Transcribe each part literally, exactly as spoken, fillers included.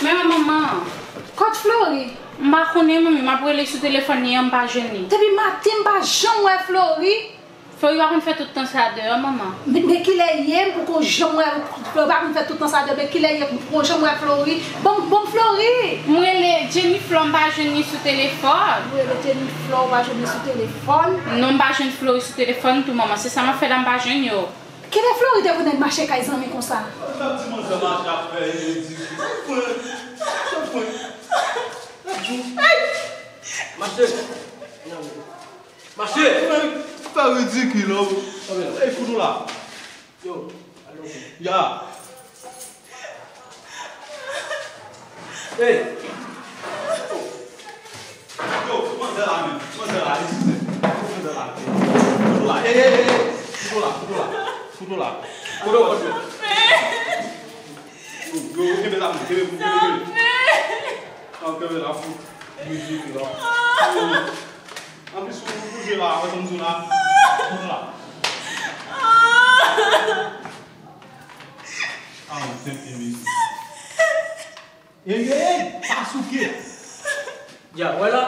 Men manman. Kot Flori? M pa konnen, manmi, m ap rele sou telefòn li an, m pa jwenn li. Depi maten, m pa janm wè Flori. Flori pa konn fè tout tan sa deyò, manman. Men, men kilè ye, m poko janm wè Flori, pa konn fè tout tan sa deyò, men kilè ye, m poko janm wè Flori. Ban m, ban m Flori. M rele Jenny Flor, m pa jwenn li sou telefòn. Ou rele Jenny Flor, ou pa jwenn li sou telefòn? Non, m pa jwenn Flori sou telefòn tou, manman. Se sa m ap fè la, m pa jwenn yo. Kilè Flori te konn al mache kay zanmi konsa? Sa ti manzè mache ap fè ridikil. Ay, fwen. Ay, fwen. Mache. Mache. Fè ridikil, o. Ey, fout ou la. Yo, alo. Ya. Ey. Yo, manzè la menm. Manzè la, eskize. Manzè la. Fout ou la. Ey, ey, ey, ey. Fout ou la, fout ou la. Fout ou la. Fout ou la. Yo, yo, kenbe la, kenbe, kenbe, kenbe. An, kenbe la, fout. Ridikil la. Anplis, ou bouje la, wè sa m di w la. Bouje la. Ah, ou tenten, mesye. Ey, ey, ey, pa souke. Ya, wè la.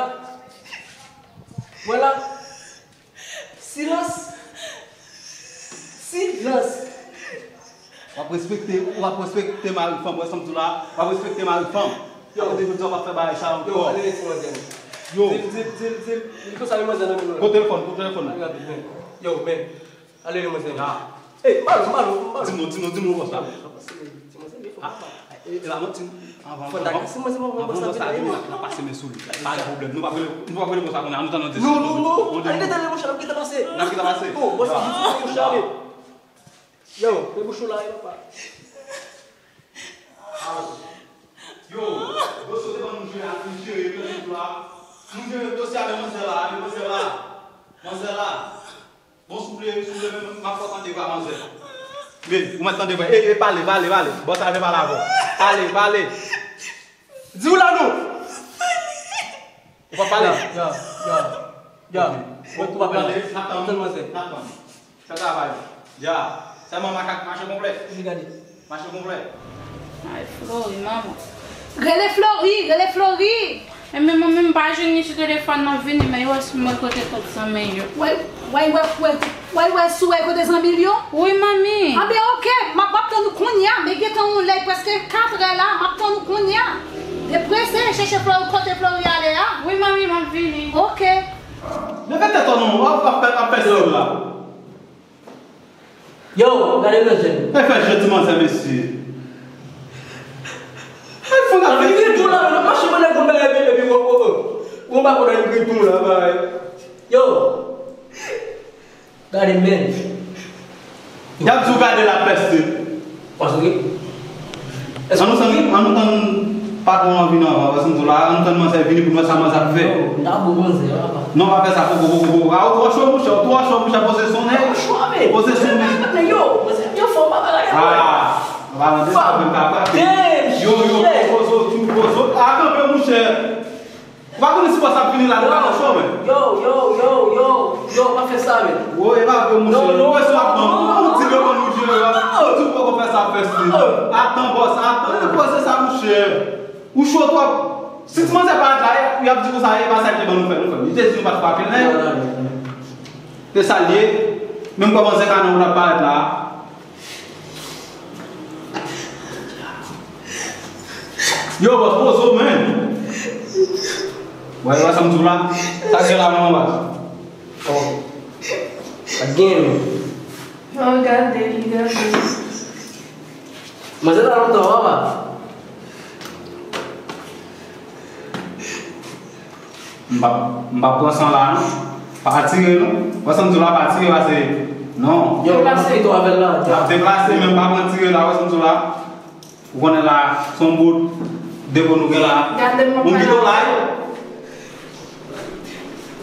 Wè la. Silans. Silans. W ap respekte, w ap respekte mari fanm, wè sa m di w la, w ap respekte mari fanm. Yo. Apre de jodi a, w ap fè bagay sa ankò. Yo, ale rete manzè. Yo. Di l, di l, di l, di l. Li konsa, li manzè nan men nou la. Pran telefòn, pran telefòn. Ale rapid, men. Yo, men. Ale rete manzè. Ya. Ey, Malo, Malo, Malo. Di m non, di m non, di m non, bòs la. Ti manzè, li fò papa. E, e la, mwen, ti, anvan, anvan, anvan bòs la vini, n ap, n ap pase men sou li. Pa gen pwoblèm. Nou p ap rele, nou p ap rele bòs la kounye a, nou tann nan de segonn. Non, non, non. Ale rete, ale, monchè, n ap gentan pase. N ap gentan pase. Oh, bòs la vin sou monchè, ale. Yo, men bouch ou la, e papa. Yo, dosye w te ban nou jere a, nou jere, nou jere la. Nou jere dosye a, men manzè la, men manzè la. Manzè la. Bon, souple, souple, men m ap fè w tande vwa manzè. Men, ou mèt tande vwa. Ey, ey, pale, pale, pale. Bòs la vle pale avè w. Pale, pale. Di w la non. Ou pa pale? Ya, ya, ya. Ok. Ou pa pale. N ap tann manzè. N ap tann. Fè travay ou. Ya. Sèlman makak mache konplè. Vin gade. Mache konplè. Ay, Flori, manman. Rele Flori, rele Flori. Enben, manmi, m pa jwenn li sou telefòn nan, vini, men yo wè si mwen kote tout zanmi yo. Wè, wè, wè, wè, wè, wè, si w wè kote zanmi l yo? Wi, manmi. Anben, oke, m ap, m ap tann ou kounye a, men gentan yon lè, prèske kat è la, m ap tann ou kounye a. Deprese, chèche Flori, kote Flori ale a. Wi, manmi, m ap vini. Oke. Leve tèt ou non, w ap, w ap fè, w ap fè stil la. Yo, gade nan je m. Ay, fè je ti manzè, mesye. Ay, fò n ap fè. Li gritou la, l ap mache pandan kout bagay, epi, epi, wo, wo, wo. Wo, pa konnen li gritou la, bagay. Yo. Gade men. Y ap di w gade l ap fè stil. Paske An nou tann, an nou tann patwon an vini anvan, wè sa m di w la, an nou tann manzè vini pou n wè sa manzè ap fè. Yo, n ta bo manzè a, papa. Non, pa fè sa, poko, poko, poko. A, ou twò cho, monchè, ou twò cho, monchè, poze son nèg. Poze son nèg. Yo, manzè, yo fò, papa, la, yo. Ah, pa mande sa, men papa. Yo, yo, poze w, tou poze w. A, kanpe, monchè. Ou pa konnen si bòs ap vini la, nou pa nan cho, men. Yo, yo, yo, yo, yo, pa fè sa, men. Wo, e pa vre, monchè. Non, non, non, non. Ou di yo ban nou jere, ou di ou poko fè sa, fè si. Atan, bòs, atan, poze sa, monchè. Ou cho twòp. Si ti manzè parèt la, y ap di konsa, e pa sa ki te ban nou fè, nou fè. Li te di nou pa t frape l, men. Se sa l ye. Menm kòman zèk a nan ou t ap parèt la. Yo, bòs, poze w, men. Wè, wè sa m di w la? Sa k gen la, non, bòs? Oh. Pa t gen, men. Oh, gade, li gade. Manzè la lontan, papa. M p ap, m p ap pran san la, non. Pa tire, non. Wè sa m di w la, pa tire, pase, non. Yo, deplase tou avè l la. N ap deplase, men m pa pran tire la, wè sa m di w la. Ou konnen la, se yon bout depo nou gen la. Gade m, m ap pale avè w.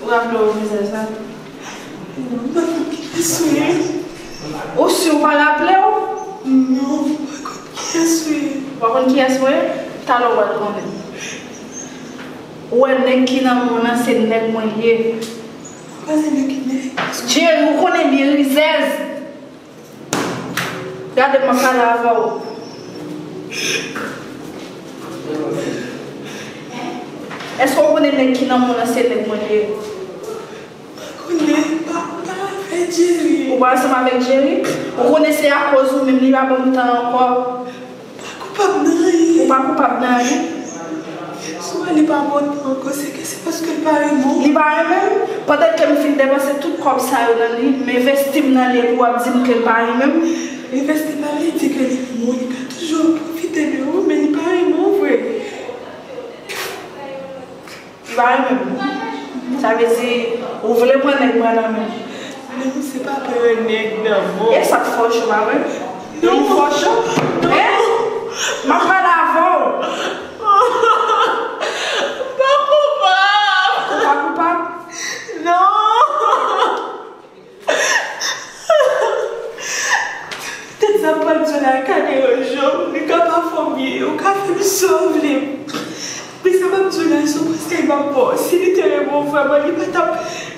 Ou raple w vizaj la? Non, m pa konn kiyès ou ye. Ou si w pa raple w? Non, m pa konn kiyès ou ye. Ou pa konn kiyès mwen ye? Talè w pral konnen. Ou wè nèg ki nan men w lan, se nèg mwen l ye. Ou pa se nèg ki nèg? Jerry, ou konnen li rizèz. Gade m ap pale avè w. Nèg ki nan mond lan se nèg mwen li ye. Mwen konnen pa, pa avèk Jerry. Ou pa ansanm avèk Jerry? Ou konnen se akoz ou menm li pa ban m tan ankò. Ou pa koupab nan anyen. Ou pa koupab nan anyen. Si w wè li pa ban w tan ankò, se ke se paske l pa renmen w. Li pa renmen m? Pandan ke m fin depanse tout kòb sa yo nan li, m envesti m nan li epi w ap di m ke l pa renmen m? Envesti pa vle di ke li renmen w, li ka toujou ap pwofite de ou, men li pa renmen w vre. Li pa renmen m. Sa vle di, ou vle pran nèg mwen nan men m. Non, se pa pran nèg nan men w. E sa k fè w cho, pa vre? Non. Ou fè w cho? Hein? M ap pale avè w. M pa koupab. Ou pa koupab? Non. Tèt sa m pral di w la ka deranje w, li ka pa fè w byen, ou ka fè m sa w vle. Men sa m ap di w la, se yon konsèy m ap ba w. Si li te renmen w vrèman, li pa t ap,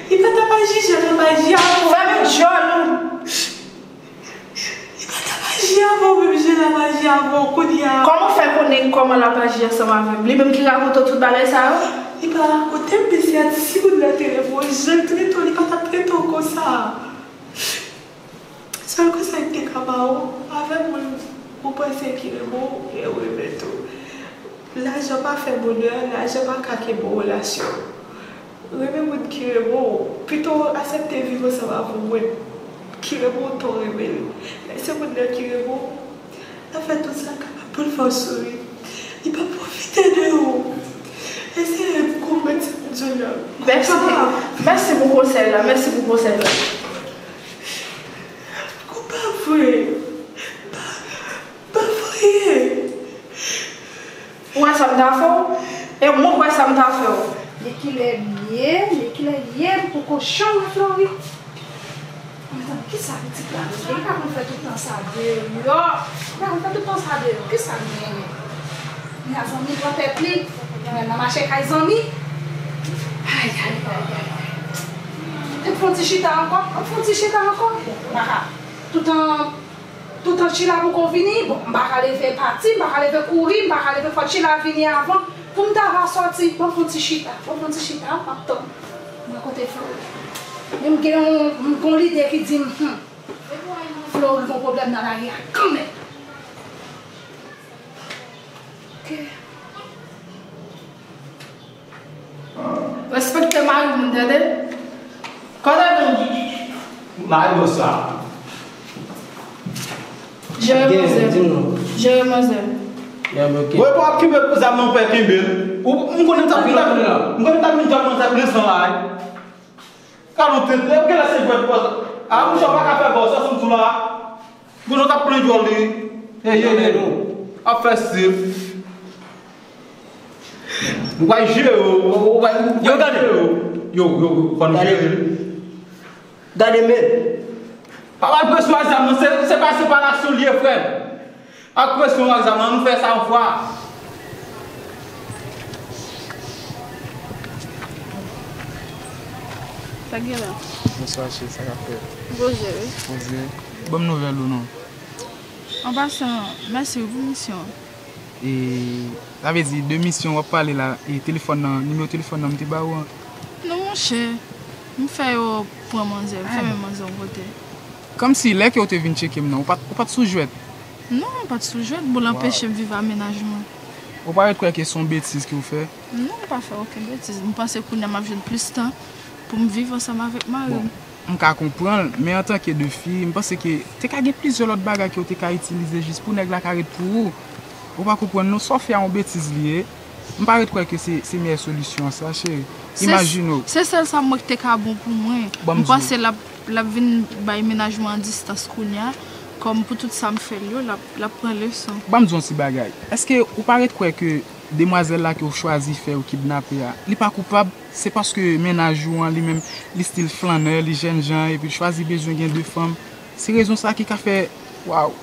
li pa t ap aji jan l ap aji avè w. Fèmen djòl ou! Li pa t ap aji avè w menm jan l ap aji avè w kounye a. Kòman w fè konnen kòman l ap aji ansanm avè m? Li menm ki rakonte w tout bagay sa yo? Li pa rakonte m, men si a ti moun nan te renmen w, jan l trete w, li pa t ap trete w konsa. Sèl konsèy m te ka ba w, avè moun ou panse ki renmen w, e ou renmen tou. Lajan pa fè bonè, lajan pa ka kenbe yon relasyon. Renmen moun ki renmen w, pito w aksepte viv ansanm avè yon moun ki renmen w tan w renmen l. Lèse moun nan ki renmen w, l ap fè tout sa l kapab pou l fè w souri. Li p ap pwofite de ou. Eseye konprann sa m di w la. Mèsi. Mèsi pou konsèy la, mèsi pou konsèy la. Ou pa vre. Pa, pa vre. Ou wè sa m ta fè w? E mwen k wè sa m ta fè w. Men kilè m ye, men kilè m ye, m poko chan mwen Flori. Mezanmi, kisa pitit la vle? Li pa konn fè tout tan sa deyò. Li pa konn fè tout tan sa deyò. Kisa l genyen? Mezanmi pran tèt li. Li nan mache kay zanmi. Ay, ay, ay, ay, ay. Li fè yon ti chita ankò. Li fè yon ti chita ankò. Bon, m pa ka. Toutan, toutan Chila poko vini, bon, m pa ka leve pati, m pa ka leve kouri, m pa ka leve fò Chila vini avan. Pou m ta va sòti, ban m fè yon ti chita, ban m fè yon ti chita, m ap tann. Mwen kote Flori. Men m gen yon, m gen yon lide ki di m, hmm, Flori gon pwoblèm nan lari a kanmenm. Ok. Respekte mari moun, tande? Kote nou? Mari bòs la. Jere manzè. Jere manzè. Mwen pa ap kenbe zam nan, pè, kenbe l. Ou, m konnen m t ap, m konnen m t ap vin djòl manzè plen san la. Kalon tenten, ou genlè se jwèt bòs. A, mouche, ou pa ka fè bòs, sa sou tou la. Bon, nou t ap plen djòl li. Ey, ey, ey, nou ap fè stil. Nou va jere yo, ou va, yo, gade yo. Yo, yo, yo, fò nou jere l. Gade men. Pa ba l presyon ak zam nan, se, se pa, se pa lasyon l ye, frè m. Ak presyon ak zam nan, nou fè sa yon fwa. Sa k gen la? Bonswa, cheri, sa k ap fèt? Poze, wi. Poze. Ban m nouvèl ou non. An pasan, mèsi wi pou misyon an. E, sa vle di, de misyon w ap pale la, e telefòn nan, nimewo telefòn nan m te ba ou an? Non, monchè. M fè yo pran manzè, m fè men manzè yon kote. Kòmsi lè ke w te vin tcheke m nan, ou pa t, ou pa t sou jwèt? Non, m pa t sou jwèt, bon, l anpeche m viv ak mennaj mwen. Ou parèt kwè ke se yon betiz ke w fè? Non, m pa fè okenn betiz. M panse kounye a m ap jwenn plis tan pou m viv ansanm avèk mari m. Bon, m ka konprann, men antanke de fi, m panse ke te ka gen plizyè lòt bagay ke w te ka itilize jis pou nèg la ka ret pou ou. Ou pa konprann non, sa w fè a yon betiz li ye. M parèt kwè ke se, se meyè solisyon an sa, cheri. Imajine w. Se sèl sa mwen ki te ka bon pou mwen. M panse l ap, l ap vin bay mennaj mwen an distans kounye a. Kòm pou tout sa m fè l yo, l ap, l ap pran leson. Ban m di w yon ti bagay. Èske ou parèt kwè ke demwazèl la ke w chwazi fè yo kidnape a, li pa koupab? Se paske mennaj ou an, li menm, li stil flannè, li jènjan, epi l chwazi bezwen gen de fanm. Se rezon sa ki ka fè, waw,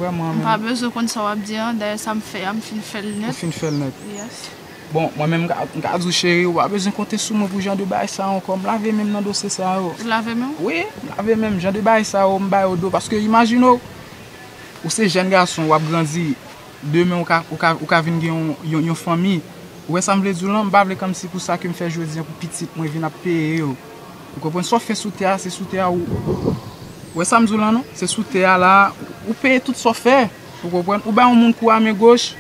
vrèman. M pa bezwen konn sa w ap di an, dayè sa m fè a, m fin fè l nèt. Ou fin fè l nèt. Yes. Bon, mwen menm, m ka, m ka di w, cheri, ou pa bezwen konte sou mwen pou jan de bagay sa ankò. M lave men m nan dosye sa yo. Ou lave men w? Wi, m lave men m. Jan de bagay sa yo, m ba yo do. Paske imajine w, ou se jèn gason, w ap grandi, demen ou ka, ou ka, ou ka vin gen yon, yon, yon fanmi. Ou wè sa m vle di w lan, m pa vle kòmsi pou sa ke m fè jodi a pou pitit mwen vin ap peye yo. Ou konprann? Sa w fè sou tè a, se sou tè a ou. Ou wè sa m di w lan non? Se sou tè a la, ou peye tout sa w fè. Ou konprann? Ou bay yon moun kou a men goch,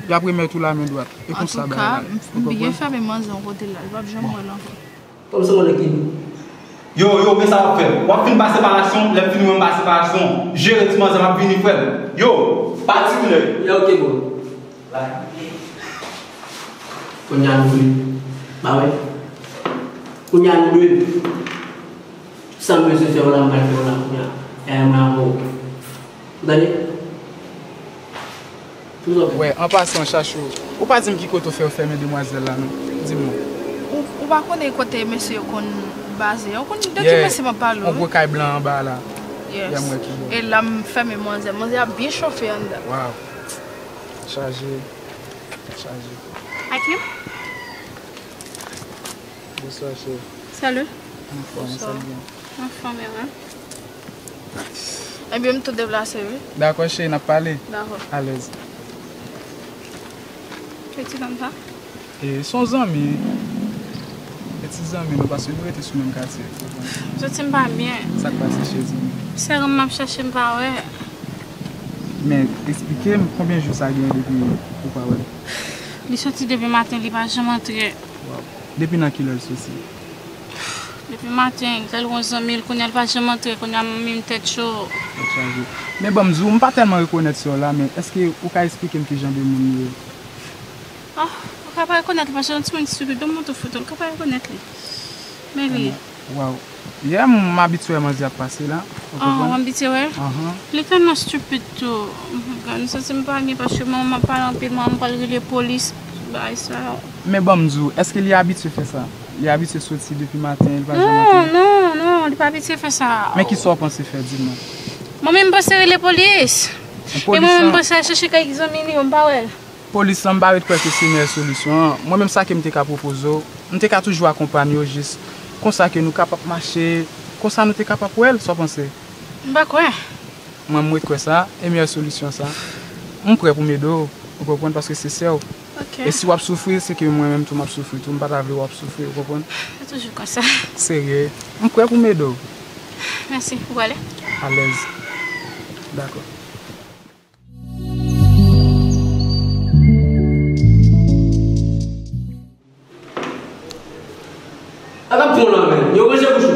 y ap remèt ou la men dwat. E konsa bagay la ye. Ou konprann? Antouka, m byen fèmen manzè yon kote la, li p ap janm wè l ankò. Kòm se mwen ki di. Yo, yo, men sa w ap fè. W ap fin pa separasyon, lè m fini mwen m pa separasyon. Jere ti manzè, m ap vini, frè m. Yo, pati koulè. Ya, ok, bro. Kounye a nou vle. Ba wè. Kounye a nou vle. Sa m bezwen fè w la, m pral fè w la kounye a. E mwen avè w. Ou tande? Wè, an pasan, Chachou, ou pa di m ki kote w fè w fèmen demwazèl la, non? Di m non. Ou, ou pa konnen kote mesye yo konn baze a? Ou konn de ki mesye m ap pale w, wi. Yon gwo kay blan anba la. Yes. Ya, m wè ki bò. E la m fèmen manzè. Manzè ap byen chofe anndan. Waw. Chaje. Chaje. Hakim? Bonswa, cheri. Salut. Anfòm, sa byen. Anfòm, e mwen. Ebyen, m tou deplase, wi. Dakò, cheri, n ap pale. Dakò. Alèz. Pitit nonm sa? E, se yon zanmi. Se ti zanmi nou, paske nou rete sou menm katye. Soti m pa byen. Sa k pase, cheri, di m? Sè m ap chache m pa wè. Men, eksplike m, konbyen jou sa gen depi ou pa wè l? Li soti depi maten, li pa janm antre. Waw. Depi nan kilè l soti? Depi maten, li t al wè yon zanmi l, kounye a li pa janm antre, kounye a m menm tèt cho. Tèt chaje. Men ban m di w, m pa tèlman rekonèt sè w la, men èske ou ka eksplike m ki jan de moun li ye? Ah, ou ka pa rekonèt li, paske yon timoun estipid, ban m montre w foto l, ou ka pa rekonèt li. Men li. Waw. Yeah, m abitye wè manzè ap pase la. Ou konprann? Oh, w abitye wè? Ahan. Li tèlman stupid tou. Oh my God, m santi m pa byen paske manman m ap pale anpil, manman m pral rele polis. Bagay sa. Men ban m di w, èske li abitye fè sa? Li abitye soti depi maten, li pa janm antre? Non, non, non, li pa abitye fè sa. Men kisa w panse fè, di m non? Mwen menm m panse rele polis. E mwen menm m panse al chèche kèk zanmi li yo, m pa wè l. Polis lan, m pa ret kwè ke se meyè solisyon an. Mwen menm, sa ke m te ka pwopoze w, m te ka toujou akonpanye w jis konsa ke nou kapab mache, konsa nou te kapab wè l, sa w panse? M pa kwè. Mwen, m ret kwè sa, e meyè solisyon sa. M prè pou m ede w, ou konprann, paske se sè w. Ok. E si w ap soufri, se ke mwen menm tou m ap soufri tou, m pa ta vle w ap soufri, ou konprann? Se toujou konsa. Serye. M prè pou m ede w. Mèsi, ou prale? Alèz. Dakò. Sa k ap pran w la menm? Yo, ranje bouch ou.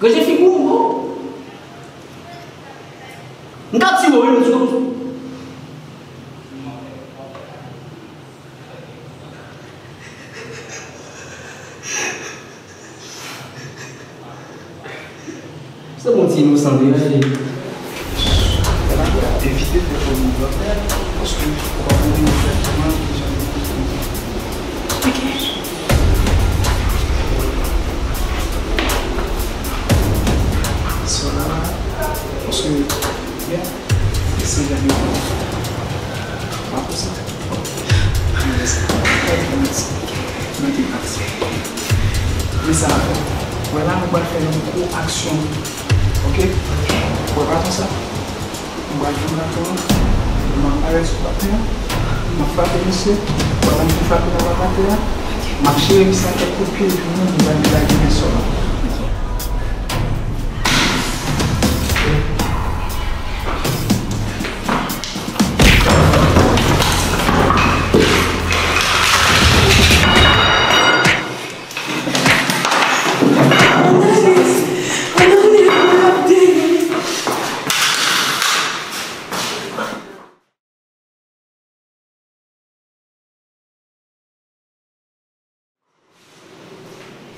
Ranje figi w, bon. M ka tiye w, wi, m tiye w. Se bon ti inosan li ye. Evite fè kòm yon dòt, paske ou pa konnen egzakteman kijan li ye. Ok. Sè la, paske, yeah, se jan de moun. Pa konsa. Mwen te pati. Men sa, wè la, nou pral fè yon gwo aksyon. Ok? Wè baton sa? Mwen pral pran baton an. M ap parèt sou patnè a. M ap frape misye. Wè la, m ap frape nan bò patè a. M ap chire misye ak kèk kout pye, epi nou, nou pral lage men sò la.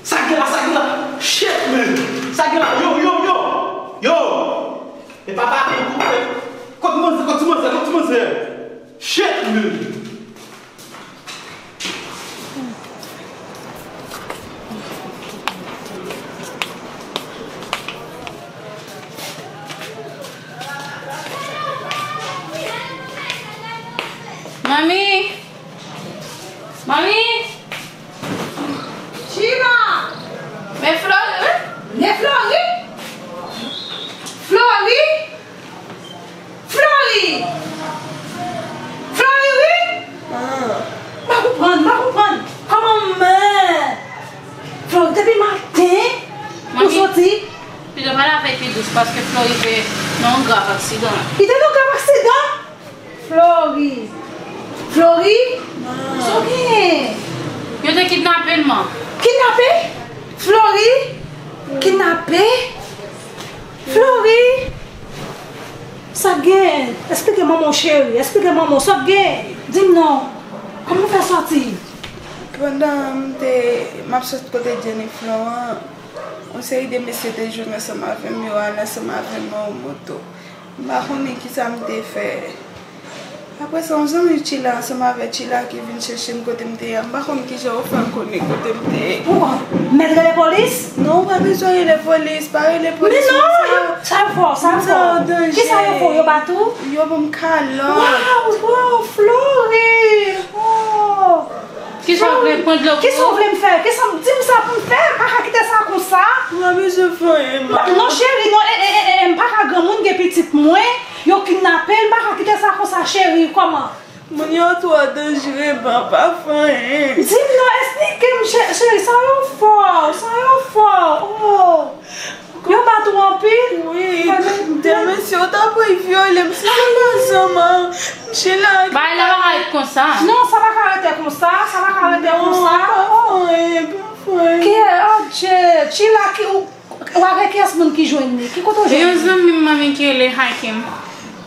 Sa gen la, sa gen la. Shit, man. Sa gen la. Yo, yo, yo. Yo. E papa, kot manzè, kot ti manzè, kot ti manzè? Shit, man. Manmi! Manmi! Chima! Men Flori, wi! Men Flori! Flori! Flori! Flori, wi! Manman! Konprann, m pa konprann. Kòman men? Flori, depi maten, ou soti? Pito pale avè l pi dous, paske Flori te nan yon grav aksidan. Li te nan yon grav aksidan? Flori. Flori? Sa w genyen? Yo te kidnape l, man. Kidnape? Flori? Kidnape? Flori? Sa k gen? Esplike manman w, cheri. Esplike manman w. Sa k gen? Di m non. Kòman w fè soti? Pandan m te, m ap sot kote Jenny Florent, yon seri de mesye te jwenn ansanm avè m, yo al ansanm avè m nan yon moto. M pa konnen kisa m te fè. Apre sa, yon zanmi Chila ansanm avè Chila ki vin chèche m kote m te ye a. M pa konn kijan yo fè konnen kote m te ye. Ou mèt rele polis? Non, ou pa bezwen rele polis, pa rele polis. Men non, sa yo fè w, sa yo fè w. Kisa yo fè w? Yo bat ou? Yo ban m kalòt. Waw, waw, Flori! Oh! Kisa w vle, pran dlo pou ou? Kisa w vle m fè? Kisa w di m sa pou m fè? M pa ka kite sa konsa. M pa bezwen fè anyen, ma. Non, cheri, non, e, e, e, e, m pa ka granmoun, gen pitit mwen. Yo kidnape l, m pa ka kite sa konsa, cheri. Kòman? Moun yo twò danjere, ban pa fè anyen. Di m non, esplike m, chè-, cheri, sa yo fè w, sa yo fè w. Oh. Yo bat ou anpil? Wi, de mesye yo t ap vyole m, si se pa zanmi m, Chila ki... Bagay la pa ka ret konsa. Non, sa pa ka rete konsa, sa pa ka rete konsa. Non, pa fè anyen, pa fè anyen. Ke, oh, Dye, Chila ki, ou, ou avèk kiyès moun ki jwenn li? Ki kote w jwenn li? Yon zanmi m, manmi, ki rele Hakim.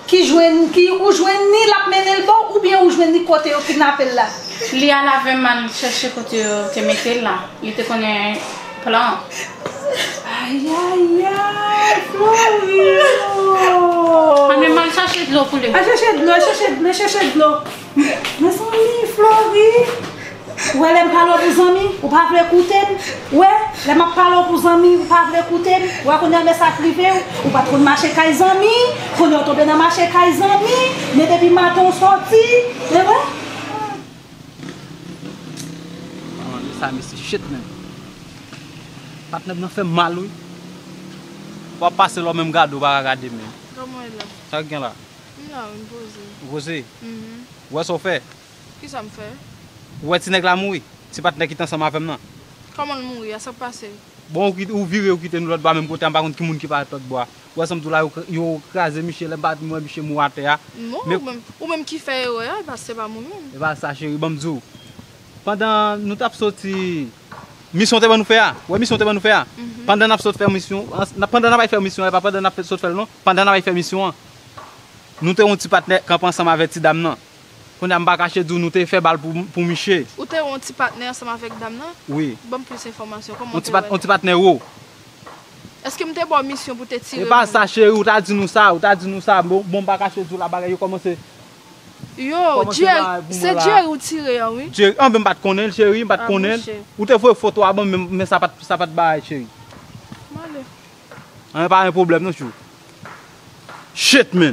Ki jwenn, ki ou jwenn li, l ap mennen l ba w, oubyen ou jwenn li kote yo kidnape l la? Li al avè m al chèche kote yo te mete l la. Li te konnen plan an. Ay, ay, ay, Flori, oh. Ann, men m al chache dlo pou li. Al chache dlo, al chache dlo, al chache dlo. Mezanmi, Flori. Ou wè lè m pale w pou zanmi, ou pa vle koute m. Ou wè, lè m ap pale w pou zanmi, ou pa vle koute m. Ou wè kounye a men sa k rive w. Ou pa t konn mache kay zanmi, kounye a w tonbe nan mache kay zanmi, men depi maten w sòti, men wè. An, men sa mesye shit, man. Patnè m nan fè m mal, wi. W ap pase lò menm gade w pa ka gade, men. Kòman w ye la? Sa k gen la? M la, wi, m poze. Ou poze? Mhm. Ou wè sa w fè? Kisa m fè? Ou wè ti nèg la mouri? Ti patnè ki t ansanm avè m nan. Kòman l mouri a? Sa k pase? Bon, ou ki-, ou vire, ou kite nou lòt bò a, menm kote a, m pa konn ki moun ki parèt lòt bò a. Ou wè sa m di w la, yo kra-, yo kraze misye, lè m pa t wè misye mouri atè a. Non, ou menm, ou menm ki fè erè a, e pa, se pa mwen menm. E pa sa, cheri, ban m di w. Pandan nou t ap soti, misyon te ban nou fè a, ou wè misyon te ban nou fè a? Mhm. Pandan n ap sot fè misyon, an, pandan n ap al fè misyon an, e pa pandan n ap sot fè l non, pandan n ap al fè misyon an, nou te yon ti patnè kanpe ansanm avè ti dam nan. Kounye a m pa kache di w nou te fè bal pou, pou misye. Ou te yon ti patnè ansanm avèk dam nan? Wi. Ban m plis enfòmasyon, kòman w te wè l? Yon ti pat-, yon ti patnè wo. Èske m te ba w misyon pou te tire moun? E pa sa, cheri, ou ta di nou sa, ou ta di nou sa. Bon, bon, m pa kache di w la bagay yo kòmanse. Yo, kòmanse Jerry, se Jerry ou tire an, wi. Jerry, an, men m pa t konnen l, cheri, m pa t konnen l. Ou te voye foto a ban m, men, men sa pa t, sa pa t bagay, cheri. M ale. An, pa gen pwoblèm non, chou. Shit, man.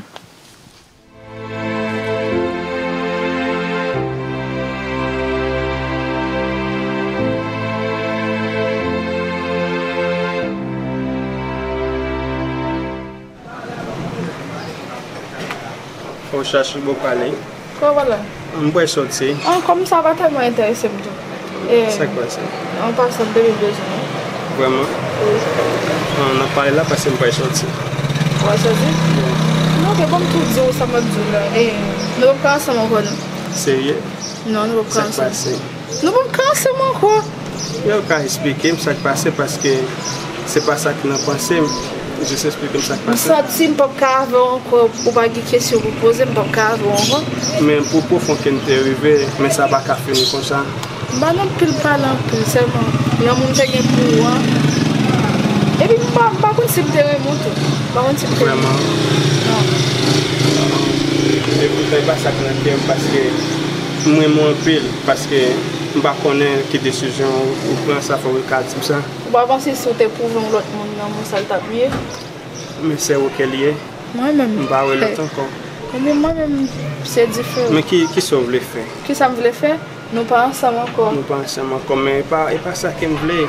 Fò w chache bò pale. Kò w pale? M prè sòti. An, kòm sa pa tèlman enterese m tou. E, sa k pase? An pasan, m te vin bezwen w. Vrèman? Wi. An, n ap pale la paske m prè sòti. Ou prè sòti? Wi. Non, oke, ban m tou di w sa m ap di w la. E, nou p ap ka ansanm ankò, non? Serye? Non, nou p ap ka ansanm. Sa k pase? Nou p ap ka ansanm ankò. Yo ka esplike m sa k pase, paske se pa sa ki nan panse m. Jis esplike m sa k pase. M santi m p ap ka avè w ankò, ou pa gen kesyon pou poze m, m p ap ka avè w ankò. Men pou pwofon ke n te rive, men sa pa ka fini konsa. M pa nan anpil pale anpil, sèlman lanmou m te gen pou ou an. Epi m pa, m pa konn si m te renmen w tou. M pa konn si m te renmen w. Vrèman? Non. Epoutan, e pa sa k nan kè m, paske m renmen w anpil, paske m pa konnen ki desizyon ou pran, sa fè w ka di m sa. Ou pa panse si w te pwouve yon lòt moun lanmou, sa l t ap miye? Men se ou ke l ye. Mwen menm. M pa wè lòt ankò. Ebyen, mwen menm, se diferan. Men ki, kisa w vle fè? Kisa m vle fè? Nou pa ansanm ankò. Nou pa ansanm ankò, men e pa, e pa sa ke m vle.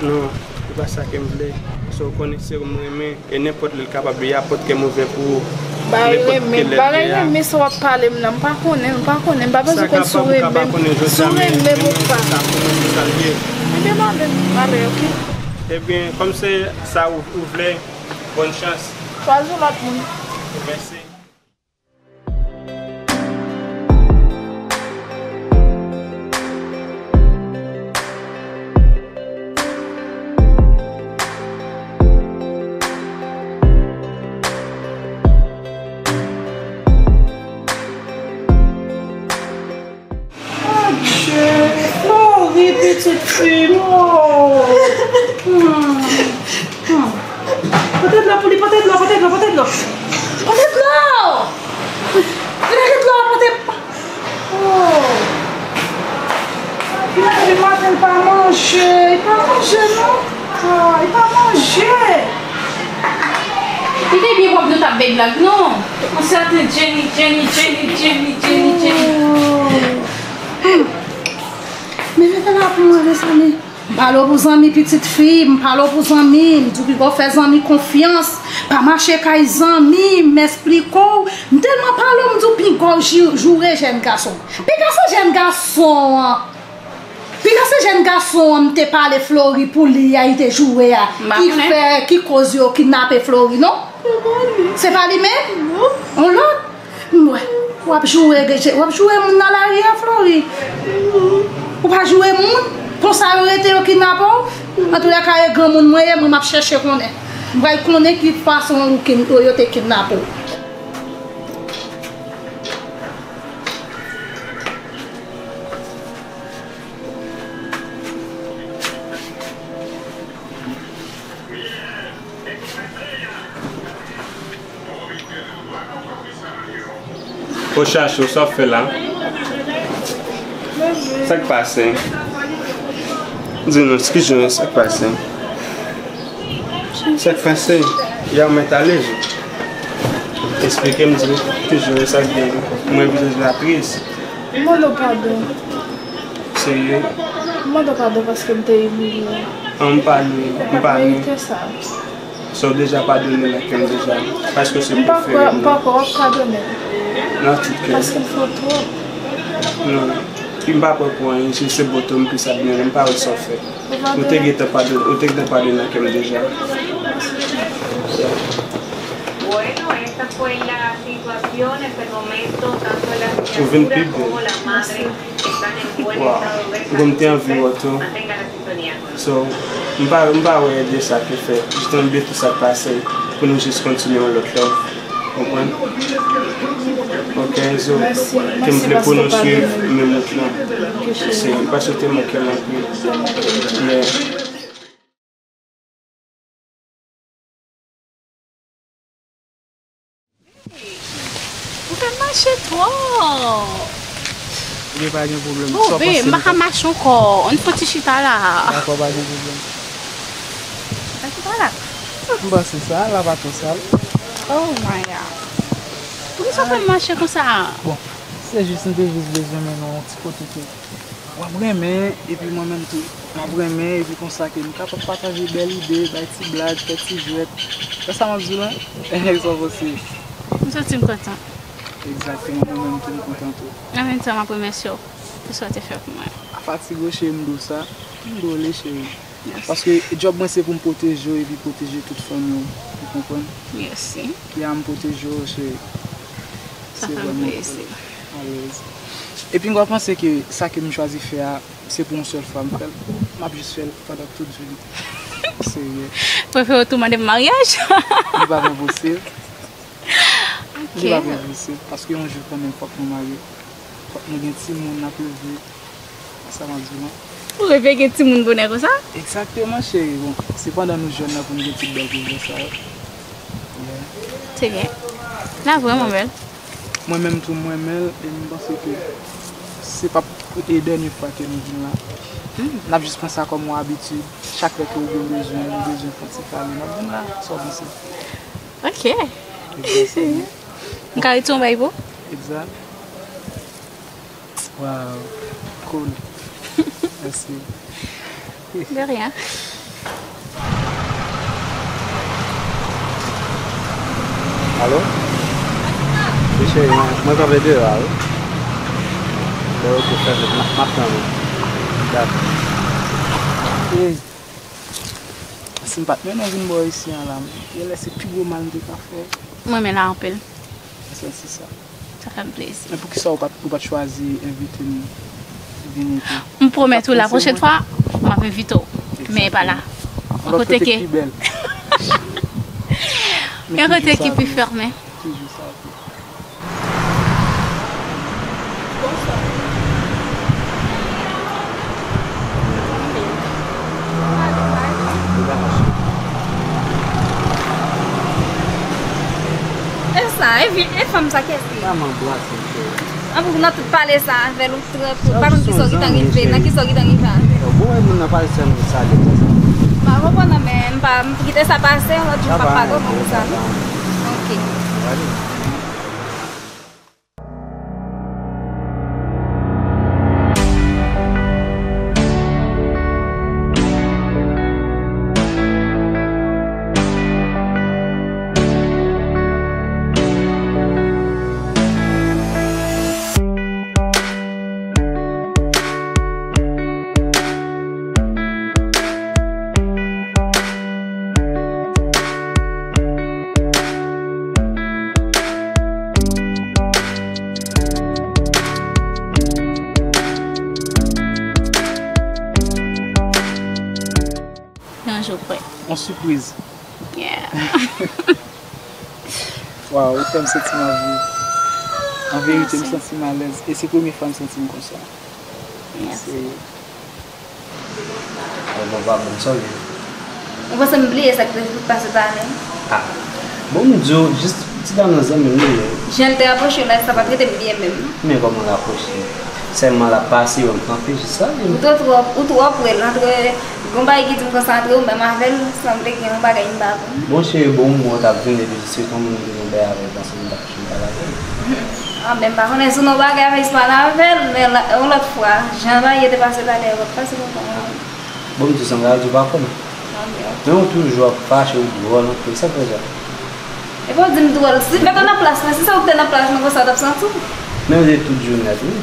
Non, e pa sa ke m vle. Paske w konnen se ou m renmen, e nenpòt lè l kapab li a, pòt kè m ouvè pou ou. Bagay renmen, bagay renmen sa w ap pale m nan, m pa konnen, m pa konnen, m pa bezwen konn si w renmen m, si w renmen m ou pa. Ebyen m ale, m ale, oke? Ebyen, kòm se sa ou, ou vle, bòn chans. Chwazi yon lòt moun. Mèsi. Adje, Flori, pitit fi m, oh. Hmm, hmm. Pote dlo pou li, pote dlo, pote dlo, pote dlo. Pote dlo! Pote dlo, pote. Oh. Depi maten l pa manje, li pa manje non. Ah, li pa manje. Li te byen pwòp nou t ap bay blag non. On sèten Jenny, Jenny, Jenny, Jenny, Jenny, Jenny. Oh. Hmm. Men mete la pou mwen, mezanmi. M pale w pou zanmi pitit fi, m pale w pou zanmi, m di w piga w fè zanmi konfyans, pa mache kay zanmi, m esplike w, m tèlman pale w, m di w piga w ji-, joure jèn gason. Piga se jèn gason an, piga se jèn gason an m te pale Flori pou li a, li te joure a, ki fè, ki koz yo kidnape Flori, non? Se pa li menm? On lòt? M wè. W ap joure, w ap joure moun nan lari a, Flori. Ou pa joure moun? Konsa yo rete, yo kidnape w? Antoulèka, e granmoun mwen ye, mwen m ap chèche konnen. M pral konnen ki fason ou kin-, yo te kidnape w. Ou chache, sa w ap fè la? Sa k pase? Di nou, eskize nou, sa k pase? Sa k pase? Ya mwen tale, esplike m, di m toujou sa k gen. Mwen vin la tris. Mwen nou padon. Serye? M mande w padon paske m te imilye w. An, m pa nou, m pa nou. Ou pa t merite sa. So, w deja padone nan kè m deja. Paske se prefere m. M pa kwè, m pa kwè w ap padone m. Nan tout kè. Paske m fè w twòp. Non. M pa kwè pou anyen, se, se boto m plis admire, m pa wè sa w fè. Ou te gentan padone, ou te gentan padone nan kè m deja. Bueno, esta fue la situación. Hasta el momento, tanto la Ou vin pi bèl. Wow. Bon, m te anvi wè tou. So, m pa, m pa wè de sa ke fè. Jis anvi tout sa k pase pou nou jis kontinye yon lòt love. Konprann? Ok, so, ke m vle pou nou swiv menm wout lan. Se, m pa swete manke l anpil. Men, Ou fè m mache twò. Ebyen, pa gen pwoblèm. Oh, babe, m pa ka mache ankò. Ann fè ti chita la. Dakò, pa gen pwoblèm. Sa ki pa la? M panse sa, la pa twò sal. Oh my God. Poukisa w fè m mache konsa? Bon, se jis, m te jis bezwen mennen w yon ti kote ke w ap renmen, epi mwen menm tou, m ap renmen, epi konsa ke nou kapab pataje bèl ide, bay ti blag, fè ti jwèt. Wè sa m ap di w la? Sa w panse? M santi m kontan. Egzakteman, mwen menm tou, m kontan tou. An menm tan, m ap remèsye w pou sa w te fè pou mwen. Pa fatige w, cheri, m di w sa. M di w li, cheri. Mèsi. Paske djòb mwen se pou m pwoteje w epi pwoteje tout fanmi w. Ou konprann? Mèsi. Ya, m pwoteje w, cheri. Sa fè m plezi. Alèz. Epi m pa panse ke sa ke m chwazi fè a, se pou yon sèl fwa m fè l. M ap jis fè l pandan tout vi m. Serye. Prefere w tou mande m maryaj? Li pa enposib. Ok. Li pa enposib, paske yon jou kanmenm fòk nou marye. Fòk nou gen timoun, n ap leve. Sa m ap di w lan. Ou reve gen timoun bonè konsa? Egzakteman, cheri. Bon, se pandan nou jèn nan pou n gen tout bèl pwojè sa yo. Yeah. Se byen. N a vrèman bèl. Mwen menm tou, m renmen l, e m panse ke se p ap e dènye fwa ke nou vin la. Hmm. N ap jis pran sa kòm yon abitid. Chak lè ke w gen bezwen, nou bezwen fè yon ti pale, n ap vin la. Sa w panse? Ok. Egzakteman. M ka retire yon bay pou? Egzak. Wow. Cool. Mèsi. De rien. Alo? Cheri, mwen, mwen kanpe deyò a, wi. Lè w te fèmen, m ap, m ap tann ou. Dakò. Ey, si m pa t mennen w vin bò isi a la, genlè se pi gwo mal m te ka fè w. Mwen renmen la anpil. Mwen santi sa. Sa fè m plezi. Men poukisa ou pa t, ou pa t chwazi envite m vini tou? M pwomèt ou, lapwochèn fwa, m ap envite w. Men e pa la. Yon kote ki pi bèl. Yon kote ki pi fèmen. Toujou sa, wi. Bonswa. E sa, e vi, e fanm sa kiyès li ye? Manman bwase, cheri. An pou nan tout pale sa avè l, ou trè, ou pa konn kisa w gentan rive, nan kisa w gentan rive avè l. Bon, e moun nan pale sèlman salye konsa. M pa konprann non, men m pa, m kite sa pase, yon lòt jou m p ap pale w pou sa non. Ok. Yon jou prè. Yon sipriz. Yeah. Waw, ou fè m santi m anvi. An verite, m santi m alèz. E se premye fwa m santi m konsa. Mèsi. Bon, bon, pa bon, sa w ye? Ou panse m bliye sa k te pase pa men? Ah. Bon, m di w, jis ti dam nan zanmi m li ye. Jan l te rapwoche w la, sa pa t rete m byen menm. Men kòman l rapwoche? Sèlman l ap pase, yo, m kanpe, jis sa, li. Ou twò, twò, ou twò pre l, antre, gon bagay ki di m konsantre ou menm avè l, sanble gen yon bagay m pa konn. Bon, cheri, bon, ou t ap vin epi se yon moun ki gen bagay avè l, panse m t ap An, men m pa konnen si w nan bagay avè Ismaël avè l, men la, yon lòt fwa, jan bagay yo te pase la, lè yo pase konsa. Bon, m di w sa, m ka di w pa konnen. Men ou toujou ap fache, ou dwòl anpil, sa k fè sa? Epi w di m dwòl, si mete w nan plas mwen, si se ou ki te nan plas mwen konsa, w t ap santi w. Men ou te tout jounen wi.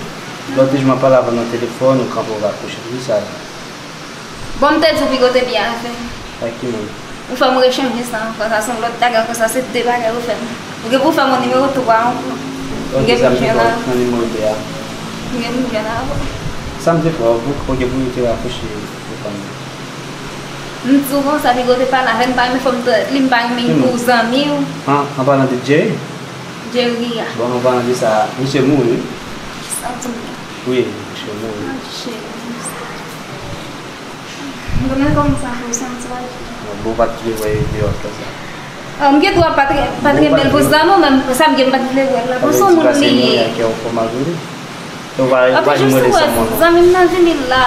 Lòt jou m ap pale avè w nan telefòn, ou kanpe, ou raproche, poukisa? Bon, m te di w piga w te byen avè m. Ak ki moun? Ou fè m rechanje sa ankò, sa se yon lòt bagay ankò, sa se de bagay ou fè m. Ou gen pou w fè m yon nimewo twa ankò. M gen pou m jwenn avè w. Pran nimewo de a. M gen pou m jwenn avè w. Sa m te fè w, pou, pou, pou ou te raproche telefòn nan? M di w konsa, piga w te pale avè m, m pa renmen fò m tande li, m pa renmen pou zanmi w. An, an palan de Jerry? Jerry a. Bon, an palan de sa, misye mouri wi. Sa w di m? Wi, misye mouri. Ay, cheri. M konnen kòman sa fè w santi w. Bon, ou pa t vle wè l deyò konsa. Ah, m gen dwa pa t, pa t renmen l pou zanmi w, men sa m gen m pa t vle wè l la. Pou se yon moun li ye. Sa vle di pase mouri a kè w fò malgre li. Ou pa, ou pa janm rele sa moun. Zanmi m nan vini la.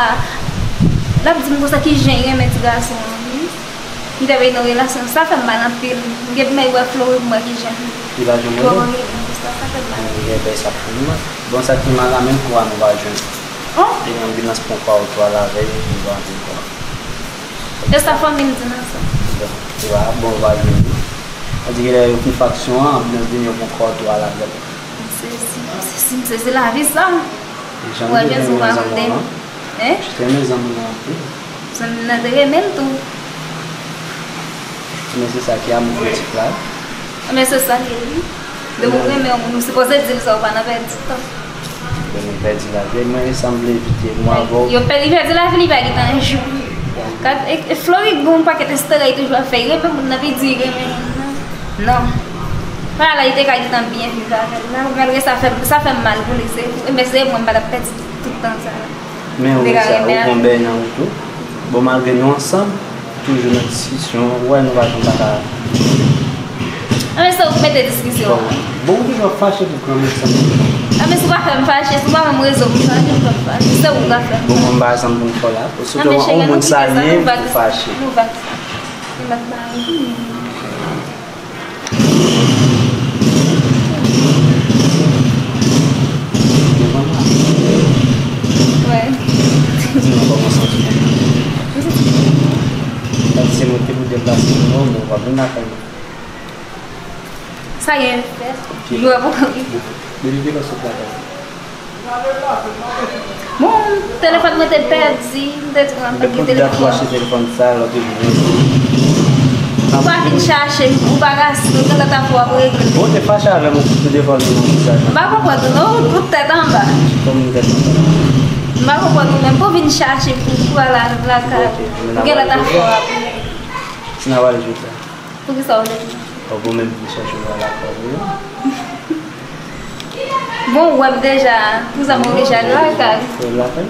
L ap di m konsa kijan l renmen ti gason an wi. M te vin nan relasyon, sa fè m mal anpil. M gen pou m al wè Flory pou m wè kijan. Li pa janm rele? Flory, sa, sa fè m mal. Li gen bèl sa pou li. Bon, sa ki mal la, menm kou a nou pa jwenn. Oh! Gen yon ambulans pran kò a ou tou a lavèy, nou pa antre kò a. E sa fanmi l di nan sa? Bon, li pa, bon, ou pa jwenn li. Sa di gen lè yo fin faksyon an, ambulans vini yo pran kò a ou tou a lavèy. M sezi, m sezi, m sezi lavi sa. Ou wè Jezi pa mande. Hein? Jezi renmen zanmi nan anpil. Zanmi nan te renmen l tou. Men se sa ki amou kritik la. Men se sa l ye wi. Depi w renmen yon moun, ou sipoze di l sa, ou pa nan pèdi tan. Bon, nou pèdi lavi, mwen sa m vle evite, mwen avè w. Yo pè-, li pèdi lavi, li pa gentan yon jou. Gad, e, e Flory gen yon pakèt estera li toujou ap fè, li renmen moun nan, li di li renmen moun nan. Non. Pa la, li te ka gentan byen viv avè l la. Malgre sa fè, sa fè m mal pou li, se, men se mwen m pa t ap pèdi tout tan sa la. Men ou wè sa, ou pran bèy nan ou tou. Bon, malgre nou ansanm, toujou nan diskisyon, ou wè nou pa janm pa ka. Anben se ou k mete diskisyon an. Bon, ou toujou ap fache pou granmoun sa. Anben si w pa fè m fache, si w pa ban m rezon pou m fache, m p ap fache. Se ou k ap fè m fache. Bon, mwen m pa zanm pou m fè w la. Ou sot yon moun salye, ou fache. Nou vag sa. Nou vag mari. Wè. Di nou kòman w santi w. Paske se mwen ki te pou deplase pou nou, men w ap vin lakay mwen. Sa gen fè. Yo ap Depi kilè w sot lakay? Bon, telefòn mwen te pèdi, m te di mwen pa gen telefòn. Achte telefòn sa, lòt jou. Ou pa vin chache m, ou pa ka, ou gen lòt afè w ap regle. Bon, ou te fache avè m, ou te devan m, ou te sa. M pa konprann ou non, ou tèt anba. Kòman tèt anba? M pa konprann ou menm, pou vin chache m, pou, pou al lakay. Ok, ou gen lòt afè w ap regle. Si n ap ale jodi a. Poukisa w vle vin? Bon, mwen menm vin chache w al lakay ou. Bon, ou wè m deja, kouzan mwen deja lakay. Ou lakay?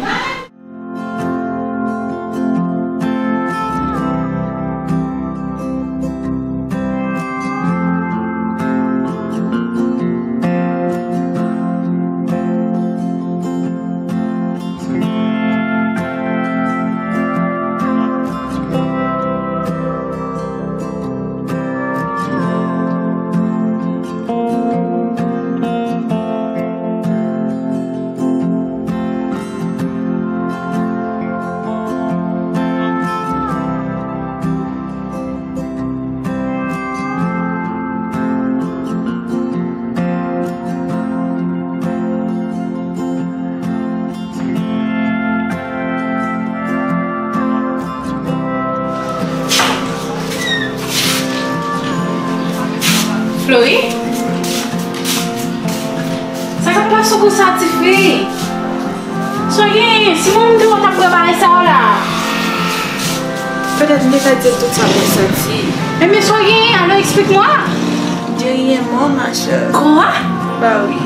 Flori? Sa k ap pase w konsa, tifi? Sa w genyen? Si mwen menm te wè w t ap prepare sa w la. Petèt m te ka di l tout sa mwen santi. Ebyen, sa w genyen? Alò, eksplike mwen. Jerry est mort, ma sœur. Quoi? Bah oui.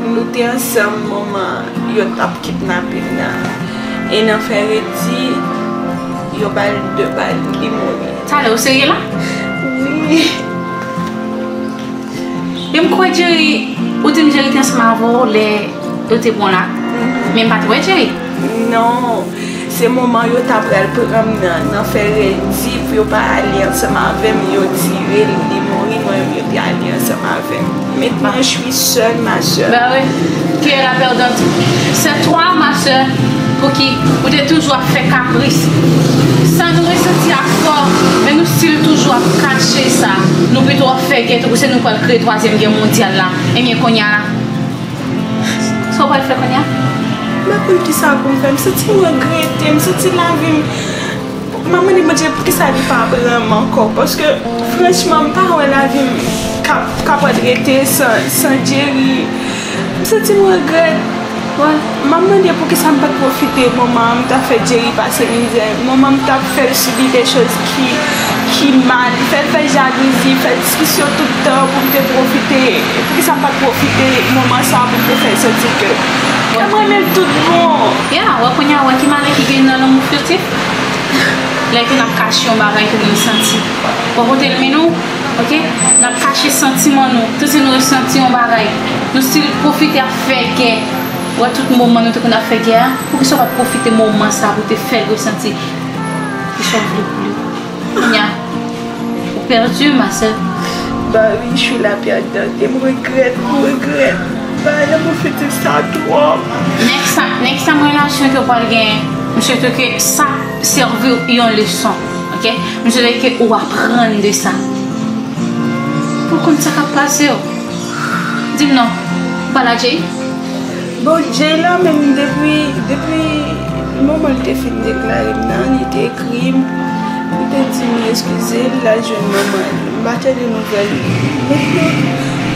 Nou te ansanm moman yo t ap kidnape m nan. E nan fè redi, yo ba l de bal, li mouri. Talè, ou serye la? Wi. E m kwè Jerry, ou di m Jerry te ansanm avè w lè yo te pran w la. Mhm. Men m pa t wè Jerry. Non, se moman yo ta pral pran m nan, nan fè redi pou yo pa ale ansanm avè m, yo tire l, li mouri, mwen menm yo te ale ansanm avè m. Maintenant, je suis seule, ma sœur. Ben oui, tu es la perdante. C'est toi, ma sœur, pou ki ou te toujou ap fè kapris. Sa nou resanti a fò, men nou still toujou ap kache sa. Nou pito ap fè gè, tankou se nou pral kreye twazyèm gè mondyal la. Ebyen, kounye a la, sa w pral fè kounye a? M pa konn kisa pou m fè. M santi m regrete, m santi lavi m M ap mande Bondye poukisa li pa pran m ankò, paske franchman, m pa wè lavi m k ap, k ap rete san, san Jerry. M santi m regrèt. Wè. M ap mande poukisa m pa t pwofite moman an, m t ap fè Jerry pase mizè, moman m t ap fè l sibi de choz ki, ki mal, fè l fè jalouzi, fè diskisyon tout tan pou m te pwofite. Poukisa m pa t pwofite moman sa a pou m te fè l santi ke, ke m renmen l tout bon? Ya, wè kounye a, wè ki malè ki gen nan lanmou furtif. Lè ke n ap kache yon bagay ke nou santi. Bon, kote l mennen w, oke? N ap kache santiman nou. Tankou nou resanti yon bagay. Nou still pwofite ap fè gè. Wè tout moman nou te konn ap fè gè a. Poukisa w pa t pwofite moman sa pou te fè l resanti kisa w vle pou li? Kounye a, ou pèdi, ma sè. Bah oui, je suis la perdante. E m regrèt, m regrèt. Bah, lanmou furtif sa twòp. Next time, next time relasyon ke w pral genyen, m swete ke sa sèvi w yon leson, oke? M swete ke ou aprann de sa. Pou konn sa k ap pase w. Di m non, ou pale a Jay? Bon, Jay la menm depi, depi moman l te fin deklare m nan, li te ekri m, li te di m li eskize l, l al jwenn manman l. M pa tande nouvèl li.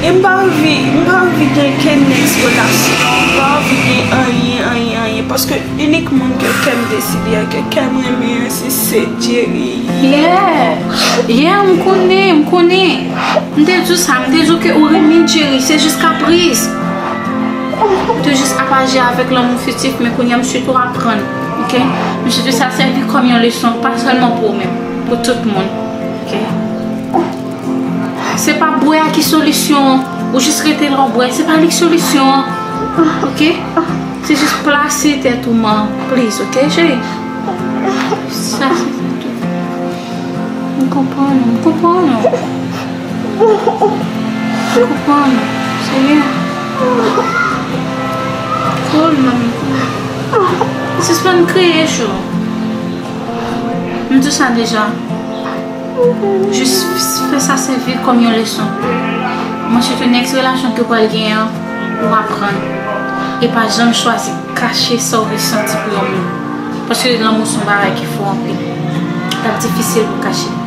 E m pa anvi, m pa anvi gen kenn next relasyon, m pa anvi gen anyen, anyen, anyen, paske inik moun ke kè m deside a, ke kè m renmen an, se, se Jerry. Yeah, yeah, m konnen, m konnen. M te di w sa, m te di w ke ou renmen Jerry, se jis kapris. Ou te jis ap aji avèk lanmou furtif, men kounye a m swete w aprann, oke? M swete sa sèvi kòm yon leson, pa sèlman pou ou menm, pou tout moun, oke? Se pa bwè a ki solisyon an, ou jis rete la w bwè, se pa li k solisyon an, oke? Se jis plase tèt ou man, please, oke, cheri? Sa se tèt ou. M konprann ou, m konprann ou. M konprann ou, serye. Cool, mami, cool. Sispann kriye, chou. M di w sa deja. Jis fè sa sèvi kòm yon leson. Mwen swete next relasyon ke w pral genyen an, ou aprann. E pa janm chwazi kache sa w resanti pou yon moun. Paske lanmou se yon bagay ki fò anpil. L ap difisil pou kache.